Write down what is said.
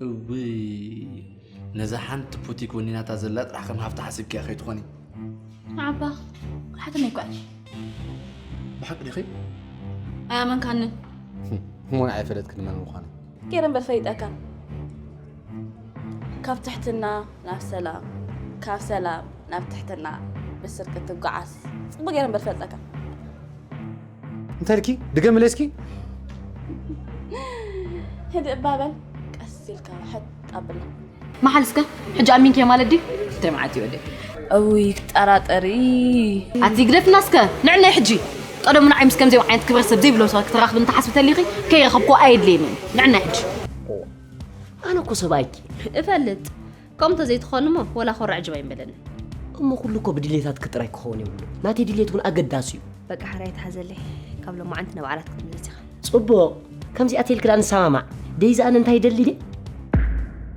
እውይ፣ ነዛ ሓንቲ ቡቲክ ወኒናታ ዘላ ጥራሕ ከም ሃፍቲ ሓሲብክያ ከይትኾኒ። ዓባ ሓተመይ ጓል ብሓቂ ዲኺ? ኣያመንካንን እሞ ንዓይ ፈለጥክኒ መን ምዃነይ? ገይረ እምበር ፈሊጠካ። ካብ ትሕትና ናብ ሰላም፣ ካብ ሰላም ናብ ትሕትና ብስርቂ ትጓዓዝ ጽቡቅ ገይረ እምበር ፈልጠካ። እንታይ ኢልኪ? ድገምለይ እስኪ። ህድእ እባ በል፣ ቀስ ኢልካ ሕጥ ኣብላ። መሓል እስከ ሕጂ ኣሚንኪ ማለት ድዩ? እንታይ መዓት እዩ ወደይ? እውይ ክጠራጠሪ። ኣቲ ግደፍና እስከ ንዕናይ ሕጂ ቀደሙ ንዓይ ምስ ከምዚኦም ዓይነት ክብረ ሰብ ዘይብሎ ሰባት ክትራኽብ እንተሓስቢ ተሊኺ ከይረኸብኩ ኣየድልየንን። ንዕናይ ሕጂ ኣነ እኮ ሰብኣይኪ እፈልጥ። ከምኡ እንተዘይትኾንሞ ወላ ኮራ ዕጅብ ኣይምበለኒ። እሞ ኩሉ እኮ ብድሌታትኪ ጥራይ ክኸውን የብሉ። ናተይ ድሌት እውን ኣገዳሲ እዩ። በቃ ሕራይ ተሓዘለይ። ካብ ሎማዓንቲ ንባዕላት ክትምለስ ኢኻ። ጽቡቕ። ከምዚኣ ተይልኪ ደኣ ንሰማማዕ። ደይዚ ኣነ እንታይ ይደሊ ድየ?